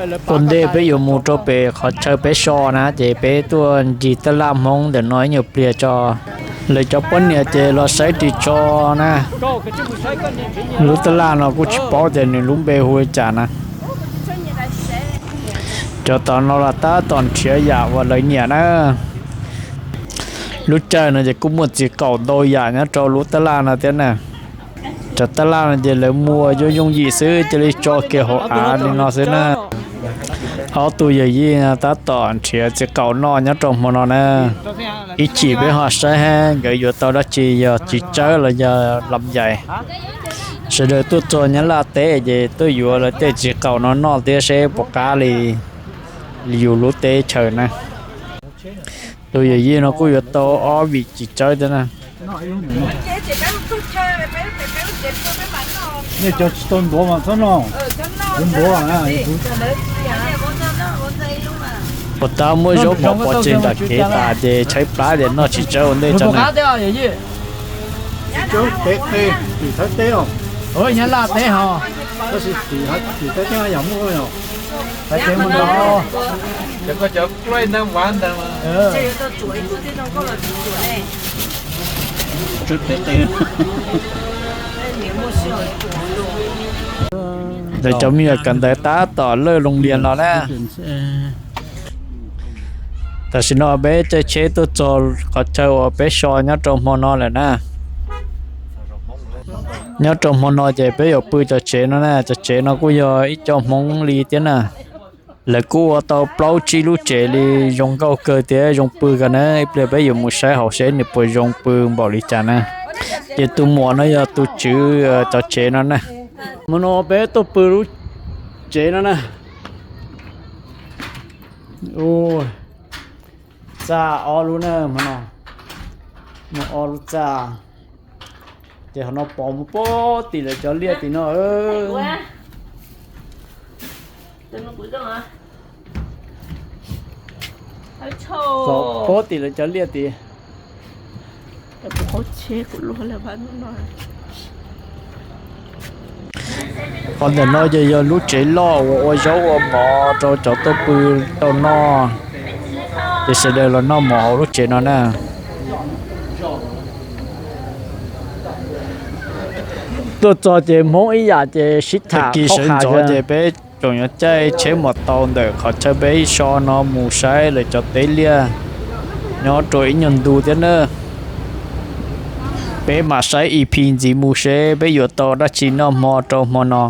Ua ntej peb yuav mus rau pem qhov chaw peb so na ces peb tuaj ncig tab laj Hmoob ntawm no ib nyuag pliag tso. Lawv cov poj niam ces los saib ris tsho na. Lub tab laj no kuj tsis paub tias nws lub npe hu li cas na. Cov tom no los tab tom nrhiav yam uas lawv nyiam na. Lub caij no ces kuj muaj txiv qaum ntau yam nyob rau lub tab laj no thiab na. Cov tab laj no ces lawv muag yooj yooj yim xwb cia li tso kiag hauv av li no xwb na. Ob tug yawm yij tab tom nrhiav txiv qaum noj nyob rau hmo no na. Ib chim peb ho saib hab nkawd yuav tau dab tsi, yog txiv tsawb los yog lam yais. Sawv daws tuaj txog Nyab Laj teb ces tuaj yuav lawv tej txiv qaum no noj thiab seb puas qab li yus lub teb chaws na. Tus yawm yij no kuj yuav tau ob vim txiv tsawb thiab na. Nej cov tsis tau ntuav mas txhob noj. Kuv ntuav. Puas tab muab zaub mov pov tseg nram kev tas ces tshaib plab ces noj txiv tsawb ua ntej tso na. Tim Thaib teb os. Nyab Laj teb ho. Tab sis tim Thaib teb yam muaj. Lawv cov me nyuam kawm ntawv tab tom lawj loo lias los na. Tam sim no peb caij tsheb tuaj txog qhov chaw uas peb so nyob rau hmo no lawm na. Nyob rau hmo no ces peb yuav pw cov tsev no na, cov tsev no kuj yog ib co Hmoob li thiab na. Lawv kuj ua tau plaub tsib lub tsev li zoo nkauj kawg thiab zoo pw kawg na, ib pliag peb yuav mus saib hauv seb nws puas zoo pw npaum li cas na. Ces tus muam no yog tus tswv cov tsev no na. Hmo no peb tuaj pw lub tsev no na. Txaj ob lub na, hmo no muaj ob lub txaj. Ces qhov no pov mus puag tim lawv cov liaj tim no. Pov puag tim lawv cov liaj tim. Qhov ntawm no ces yog lub tsev loj uas ua zaub ua mov rau cov tuaj pw tau noj. Ces sawv daws los noj mov hauv lub tsev no na. Tuaj txog ces Hmoob ib yam ces sib tham kis sawv ntxov ces peb tsoom yuav caij tsheb mus tau ntawm qhov chaw peb so no mus saib lawv cov teb liaj nyob rau ib nyuag ntu thiab na. Peb mam saib E P ntxiv mus seb peb yuav tau dab tsi noj hmo rau hmo no.